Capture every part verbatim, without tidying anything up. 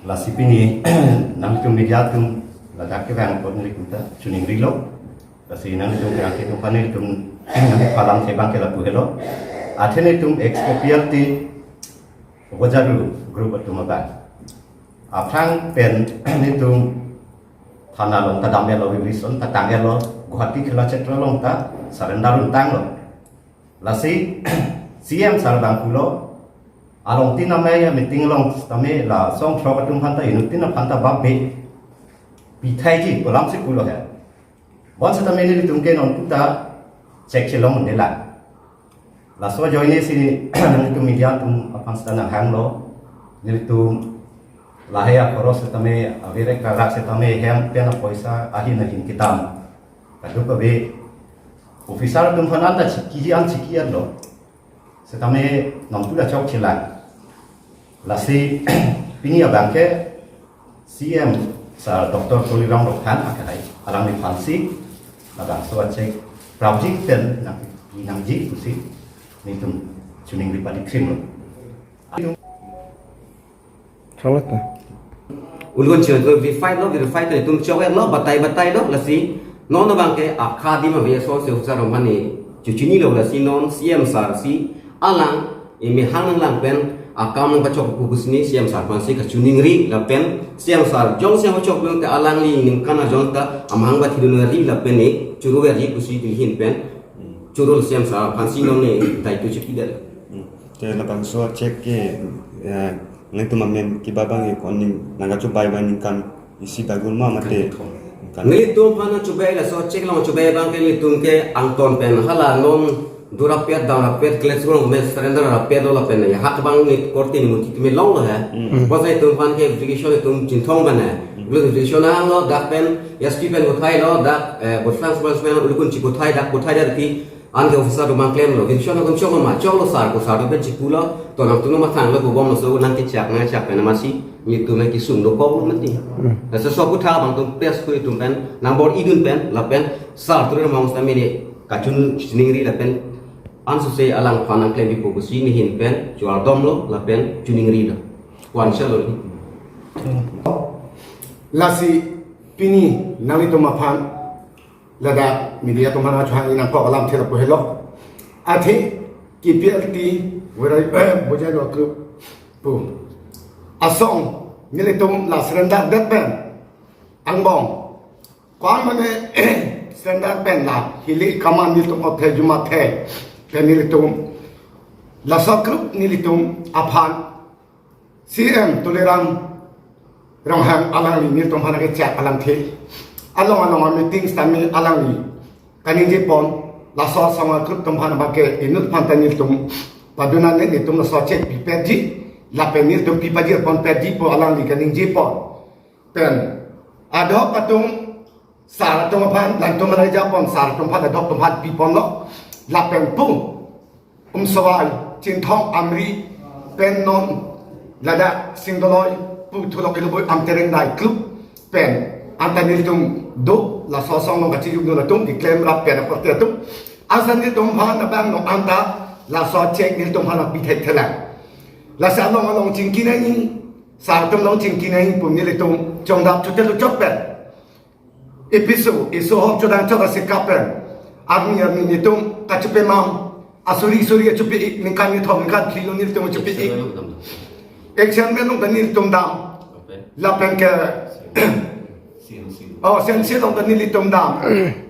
Lasi pini nangtum media atum ladak kevang apot nelitum ta chiningrilo. Lasi nangtum kerang ke tumpan nelitum nangtum palam thebang ke lapu helo. Athe nelitum ex-P L T Bojaru group atum abang aphrang pen nelitum thana along ta dam-etlo, vibration ta tang-etlo, Guwahati Kalakshetra along ta surrender un tanglo. Lasi C M sir abang pulo, along tin amei meeting along tame la song throk atum aphan ta inut tin aphan ta bap be pithaiji pu alam si pulo he. Bonsitame nelitum ke non puta check chelong un'e lang. Laso ajoine si nelitum media atum aphan seta nanghanglo. Nelitum lahai akhoros setame, averek ragrak setame, hem pen apoisa ahin ahin kedam kaduk ave. Officer atum aphan anta chiki an chiki anlo. Setame non puta chokche lang. Lasi pini abang ke C M sir Doctor Tuliram Ronghang akehai alangliphan si labangso a-check prapjin pen nang nangji pusi nelitum chiningri padi krimlo. Salah ta. Ulun chion to verified lo, verified to itum chok-etlo, batai batai lo, lasi non abang ke akha adim ave, ason si officer aphan ne chechinilo, lasi non C M sir si alang imi hang nanglang pen akam nangpachok pu pusi ne C M sir aphan si kachiningri lapen C M sir jongsi pachok pu te alangli ningkan ajoine ta amahang bathidunri lapen ne churu verji pusi neli ahin pen churu, C M sir aphan si non ne dai tu chepi det. Hmm. Te labangso check ke, eh, nangtum amen kiba abang ke ko-an nangkachobei abang ningkan isi dagul ma mate ningkan. Nelitum aphan chobei, laso check along chobei abang ke nelitum ke angton pen hala non dur rapet, dam rapet, kles rong me surrender rapetlo lapen ya hak abang ne korte ne muti tumi longlo he. Hmm. Bonsitame itum aphan ke verification itum chinthong abang he. Hmm. Lo verification anglo dak pen S P pen kothailo dak, eh, boslang sebelas pen ulukun chi kothai dak kothai dak ti anke officer atum abang klemlo, "Vision atum choklo ma, choklo sir," pu sir atum pen chipulo, "To nangtum mathanglo pu bomlo, so nangkechak nangchak pen amatsi nelitum nangkesung dokoklo mati." Hmm. Laso so kutha abang atum press kuri atum pen nangbor-idun pen lapen sir Tuliram Ronghang setame ne kachiningri lapen ansose alangphan nangklempipo pusi ne ahin pen chuardomlo lapen chiningrilo. Wan shalom. Lasi pini nanglitum aphan ladak media atum aphan achuhang inang kok alam thela pu helo. Athe K P L T werai, eh, Bojaru group pu asong nelitum la surrender det pen angbong ko-an mane surrender pen la hili kaman nelitum othe juma the pen nelitum laso group nelitum aphan C M Tuliram Ronghang alangli nelitum aphan kechak alamthe. Along along a-meeting setame alangli kaningjepon, laso asong a-group atum aphan abang ke inut aphan ta nelitum padun an nelitum laso check pipetji, lapen nelitum pipajirpon petji pu alangli kaningjepon. Pen adhok atum sir atum aphan, langtum aphan japon, sir atum aphan, adhok atum aphan piponlo. Lapen pu Umsawai, Chinthong, Amri pen non ladak Singdoloi pu Thulok Ilubui Amtereng Dai Club pen anta nelitum do, laso asong along kachijukdun atum, keklem rap pen apor te atum. Asa nelitum aphan abang non anta laso check nelitum aphan pithekthelang. Lasi along along chingki nangji, sir atum along chingki nangji pu nelitum chongdap chotelo chot pen episo, eso hom chodang chot asi kapen arni arni nelitum kachepe mam, asuri suri kachepe-ik, ningkan nithom ningkan phli along nelitum kachepe-ik. Action men along ta nelitum dam. Lapen ke, oh, C M C along ta nelitum dam.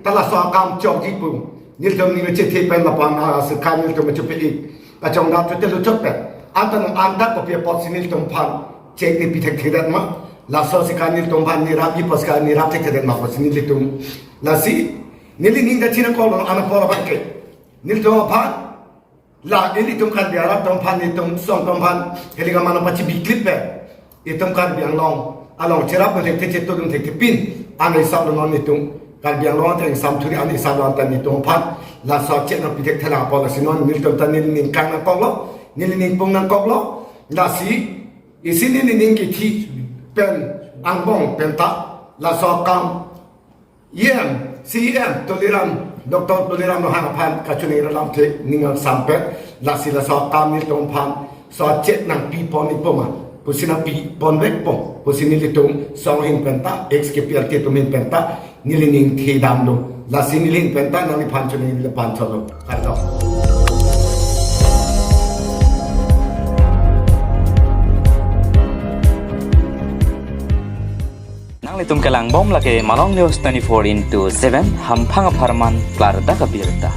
Ta laso akam chokji pu nelitum ning chethe pen lapen, ah, sekai nelitum kachepe-ik, kachongdap chotelo chot pen. Anta non anta kopi apotsi nelitum aphan check ne pithekthedet ma, laso sekai nelitum aphan ne rapji apot sekai ne rapthekthedet ma apotsi nelitum. Lasi neli ning kachiningri kolo ana pora abang ke nelitum aphan, la nelitum Karbi arat atum aphan, nelitum song atum aphan, heli kaman pachibiklip pen itum Karbi Anglong along cherapdun thekthe, chetudun thekthe pin, ana isap lo non nelitum Karbi Anglong ateng samthuri ana isap lo anta nelitum aphan laso check nangpithekthe lang apot, lasi non nelitum ta neli ningkan nangkoklo, neli ningpung nangkoklo. Lasi isi neli ning kithi pen angbong pen ta laso akam E M, C E M Tuliram, Doctor Tuliram Ronghang aphan kachiningri alamthe ning angsam pen, lasi laso akam nelitum aphan laso check nangpipon-ikpo ma, pusi nangpi ponvekpo pusi nelitum song ahin penta, ex K P L T atum ahin penta neli ning thedamlo. Lasi neli ahin penta nangliphan choningri, neliphan cholo. Kardom. Nanglitum kelangbom lake Malong News twenty-four into seven, hamphang apharman klardak abirta.